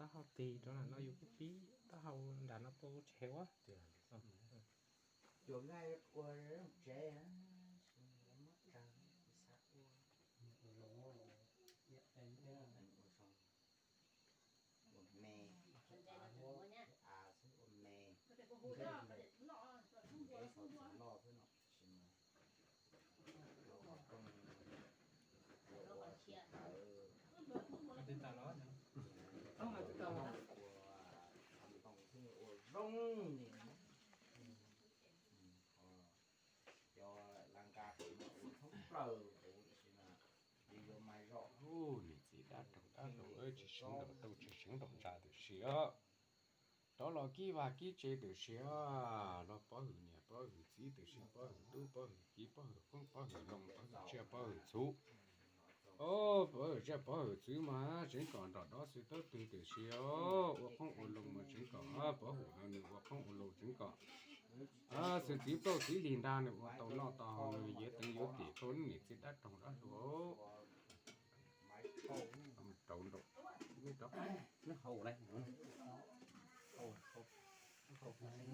Taub hau tig rau nram no yus kuj pib taub hau nram no tuaj tsev ua. Cov nqaij ua tsev, muab tag, xav ua, ua me, ua me, ntev txog txiv loj xwb no, tab sis mas ua qhov rooj, ua ua tsis tawv, ua xov tooj xwb ua zoo li. Cov la nka kuv mas ua thoob plaws kuv tab sis mas yuav yuav mais zom. Niam txiv dab roog dab hluas, tsis seev nraum rooj tsis seev nraum ntsa tam sim os. Rov los kib vaj kib tsev tam sim os, los pov hwm niam pov hwm txiv tam sim, pov hwm tub pov hwm kiv pov hwm qoob pov hwm loo pov hwm tsiaj pov hwm txhuv. Os, pov hwm tsiaj pov hwm txhuv mas tseev kom nrom dov xwm tub twg tam sim os, ua qoob ua loo mas tseev kom, pov hwm no nws ua qoob ua loo tseev kom xwm txiv plauj txiv hlis nra nws ua tau noj tau haus, nws yuav teev yuav tim rau niam txiv dab roog dab hluas. Rau nraum, neb rau, neb hau lawm. Tsis hau pom yog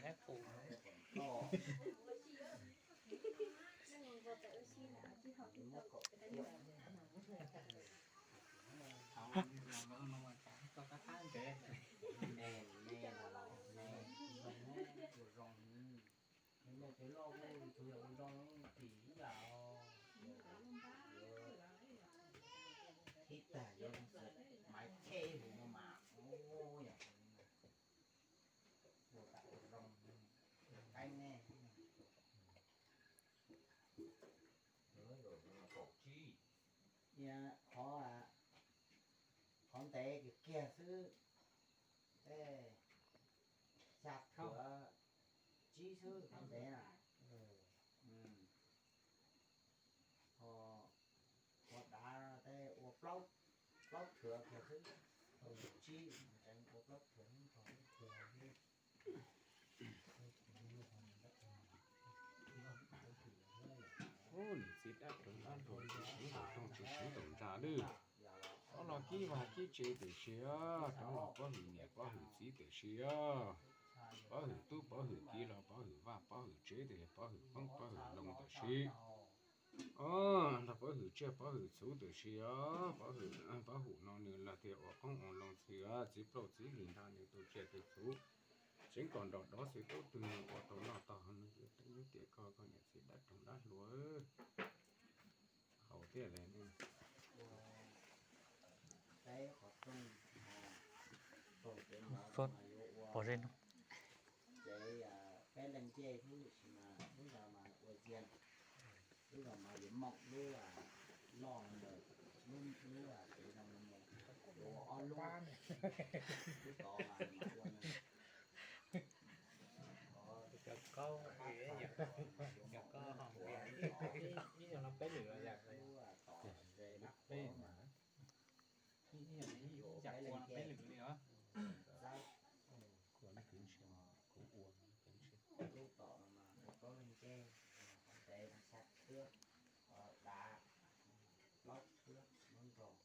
neb qus. Thaum no koj qab ntev me me los me ua zoo, me me cov loj kuj tus yog ua zoo tim ib yam os. Thib tag yuav maiv cheb hu no mas ua yam ua zoo qaib nej. Qhov, qhov ntev kiag kiag xwb, tej xya thawv tsib xwb qhov ntev na. Ho dav tej ua plaub, plaub thawv kiag xwb, tsib, ua plaub thawv. Niam txiv dab roog dab hluas, tsis seev nraum rooj tsis seev nraum ntsa lawm. Rov los kib vaj kib tsev tam sim os, rov los pov hwm niam pov hwm txiv tam sim os. Pov hwm tub pov hwm kiv los pov hwm vaj pov hwm tsev tam sim, pov hwm qoob pov hwm loo tam sim. Os, los pov hwm tsiaj pov hwm txhuv tam sim os, pov hwm, pov hwm no nws los tias ua qoob ua loo xwb, txiv plauj txiv hlis nra nws tu tsiaj tu txhuv. Tseev kom nrom dov xwm tub twg nws ua tau noj tau haus, nws yuav teev yuav tim koj, koj niam txiv dab roog dab hluas. Haus thiab li. Pom zeb no. Peb leej ncej xwb tab sis mas lub no mas ua ziag, lub no mas yuav moom lub loj ntawd, lub, lub kev zoo no mus yuav ua ob lub, lub tod mas ua no. Cov kaub, cov kaub ho ib zaug no peb lwm los yam, peb, ib zaug no ib yam ua no peb lwm li os. Kuv ua, lub tom no mas kaub leej ncej, qhov ntev mas xya thwb, dav plaub thwb, lub nroog.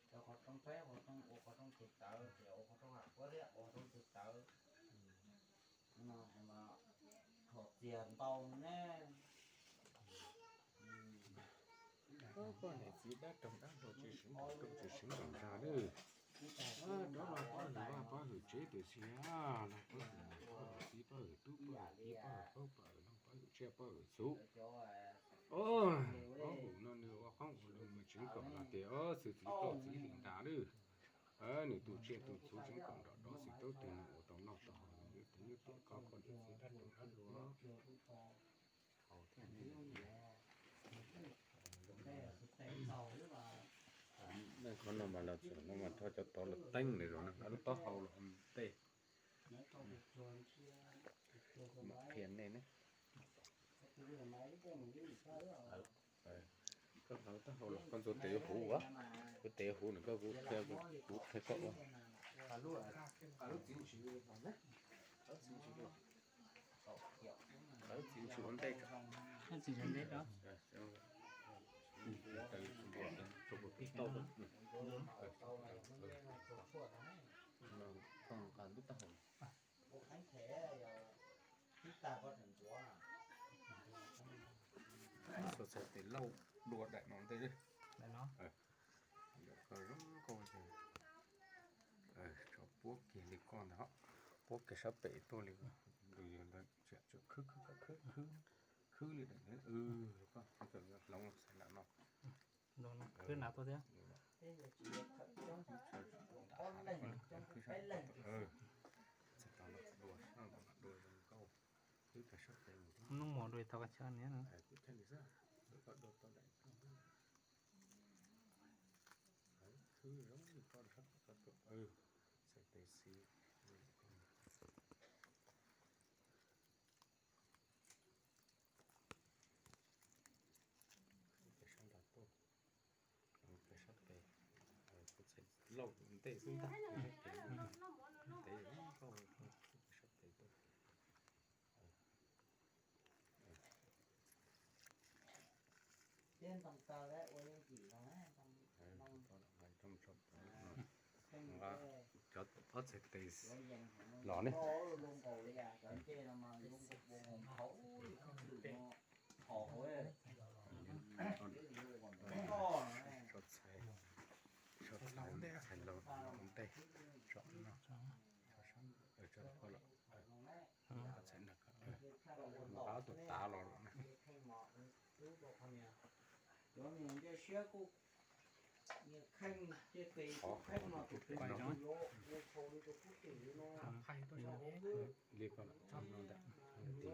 Cov qhov rooj saib qhov rooj ua qhov rooj tsis tawv, ces ua qhov rooj hav puab thiab ua qhov rooj tsis tawv. Txhom txias ntau ne. Koj niam txiv dab roog dab hluas tsis seev nraum rooj tsis seev nraum ntsa lawm. Rov los pov hwm vaj pov hwm tsev tam sim os, los pov hwm niam pov hwm txiv pov hwm tub pov hwm kiv pov hwm qoob pov hwm loo pov hwm tsiaj pov hwm txhuv. Pov hwm no nws ua qoob ua loo mas tseev kom los tias xwm txiv plauj txiv hlis nra lawm. Nws tu tsiaj tu txhuv tseev kom nrom dov xwm tub twg nws ua tau noj tau haus, nws yuav teev yuav tim koj, koj niam txiv dab roog dab hluas. Qhov no mas los txog no mas rho cov tod los teeb lawm, lub taub hau los tej. Mam qhia nej ne. Koj hlawv taub hau los koj ntxuav tes yuav huv, ua tes yuav huv nws koj kuv qhia, kuv qhia koj ua. Txiv ntsis ua ntej, txiv ntsis ua ntej, koj nqa lub taub hau. Txhais tes lauj dua daim no ntej. Tso puab kiag li koj ntag, puab kiag sab pem tuaj li, tus yawg ntawd khwb khwb khwb khwb li daim, koj hloov txhais nram no. Khwb na tuaj thiab. Hnub muag dua tau ka chaw niab. Sab nrad tuaj, sab tes, kuv txhais lauj ntej xwb ntag, sab tes, tes, sab tes tuaj. Nqa cov ob txhais tes los ne. Tso txhais, tso txhais ntej, tso no, tso sab, tso koj los, txhais no, nqa tus tav los na. Li ko no ntag, no li ko,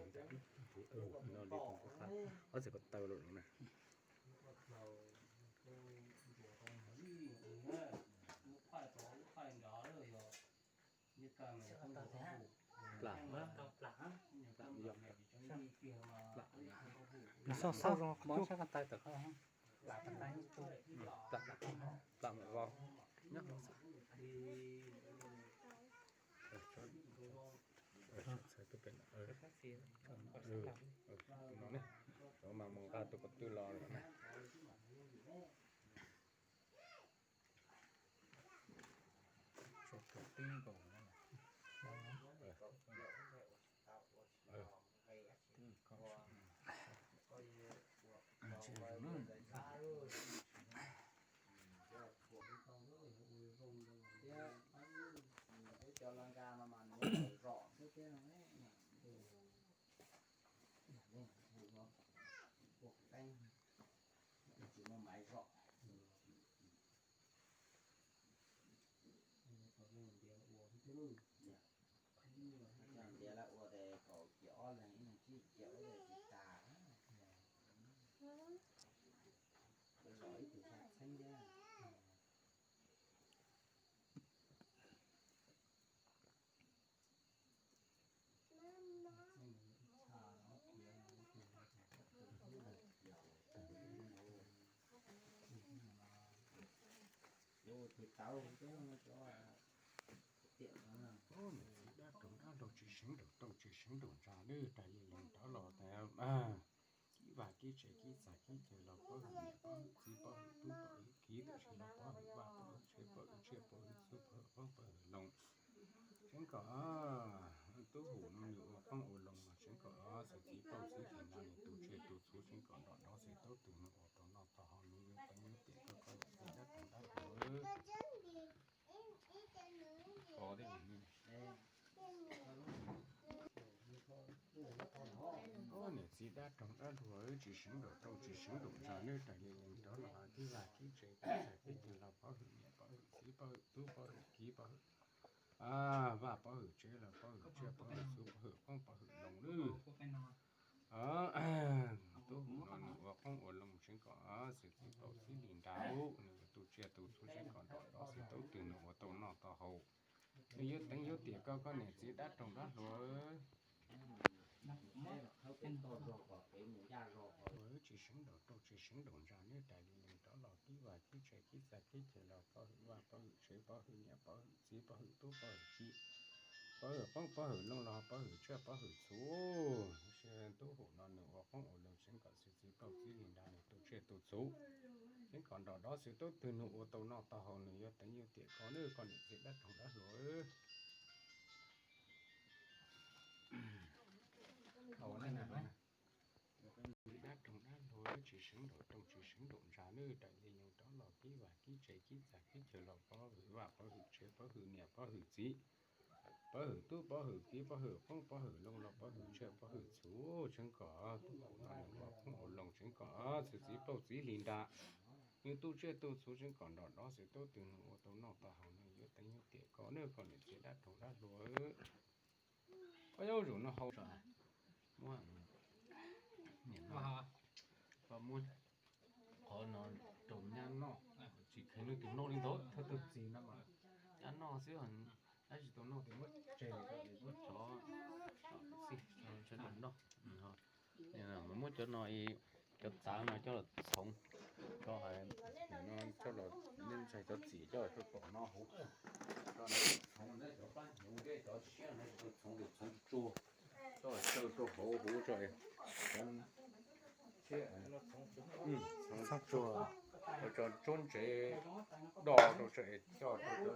ob txhais ko taw los na. Plam, plam, plam, xauj xauj zoo, muab sab ko taw tawm, plam, plam, plam vau nyob. Txhais tuaj pem no, no ne, mas mus nqa tus ko tw los na. Tso kawg tib nkaus no. Cov la nka no mas nws zom xwb thiab no. Ua qeeb, tsis muaj maiv zom. Ntiav lawv ua tes kaum ciam ob leeg ib leeg tsib ciam ua tes tsis tas. Lawv zom ib tug xya txheeb thiab. Niam txiv dab roog dab laug tsis seev nraum tauj tsis seev nraum ntsa lwj, raws li lees tov los tas kib vaj kib tsev kib txag kib cawg los pab hwm niam pab hwm txiv pab hwm tub pab hwm kiv, tam sim los pab hwm vaj pab hwm tsev pab hwm tsiaj pab hwm txhuv pab hwm qoob pab hwm loo. Seev kom tub hum no nws ua qoob ua loo mas seev kom xeem txiv pauj txiv them no nws tu tsiaj tu txhuv, seev kom nrog nrov xes taub tug no ua tau noj tau haus, nws yuav teev yuav tiam rau koj niam txiv dab roog dab laug. Niam txiv dab roog dab laug, tsis seev nraum tauj tsis seev nraum ntsa lwj, raws li lees tov los kib vaj kib tsev kib txag kib cawg los pab hwm niam pab hwm txiv pab hwm tub pab hwm kiv pab hwm vaj pab hwm tsev los pab hwm tsiaj pab hwm txhuv pab hwm qoob pab hwm loo lwj. Tub hum no nws ua qoob ua loo seev kom xeem txiv pauj txiv li nra ub, nws yuav tu tsiaj tu txhuv seev kom nrog nrov xes taub tug nws ua tau noj tau haus. Nws yuav teev yuav tiam koj koj niam txiv dab roog dab laug. Tseev nraum ntsa neb rais li nees rov los kib vaj kib tsev kib txaj kib chaw los pov hwm vaj pov hwm tsev pov hwm niam pov hwm txiv pov hwm tub pov hwm ki, pov hwm qoob pov hwm loo los pov hwm tsiaj pov hwm txhuv. Tub hum no nws ua qoob ua loo tseev kom xwm txiv pauj txiv hli nra nws tu tsiaj tu txhuv. Tseev kom nrog dov xwm tub twg nws ua tau noj tau haus nws yuav teev yuav tiam koj neb koj niam txiv dab roog dab hluas. Dab roog dab hluas tsis seev nraum rooj tsis seev nraum ntsa neb rais li nees rov los kib vaj kib tsev kib txaj kib chaw los pov hwm vaj pov hwm tsev pov hwm niam pov hwm txiv, pov hwm tub pov hwm ki pov hwm qoob pov hwm loo los pov hwm tsiaj pov hwm txhuv. Tseev kom tub hum no nws ua qoob ua loo tseev kom xwm txiv pauj txiv hli nra nws tu tsiaj tu txhuv. Tseev kom nrog dov xwm tub twg nws ua tau noj tau haus nws yuav teev yuav tiam koj neb koj niam txiv dab roog dab hluas. Koj yuav zaum no hau muab, muab qhov no rau nyab noj, tsis kheev leej twg noj li ntawd thawj tug txiv no mas nyab noj xwb, nyab tsis tau noj ces muab tseg, muab cov xij noj. Muab cov no, cov txav no coj los txhoov, coj no coj los, nej ntshai cov txim coj los rau tom no hauv, txhoov cov pab hnyuv thiab cov siab no txhoov txhoov tsuag, coj los xyaw rau hauv huv tso, txhoov tsuag, tso tsob ntsev do rau tso, coj rau cov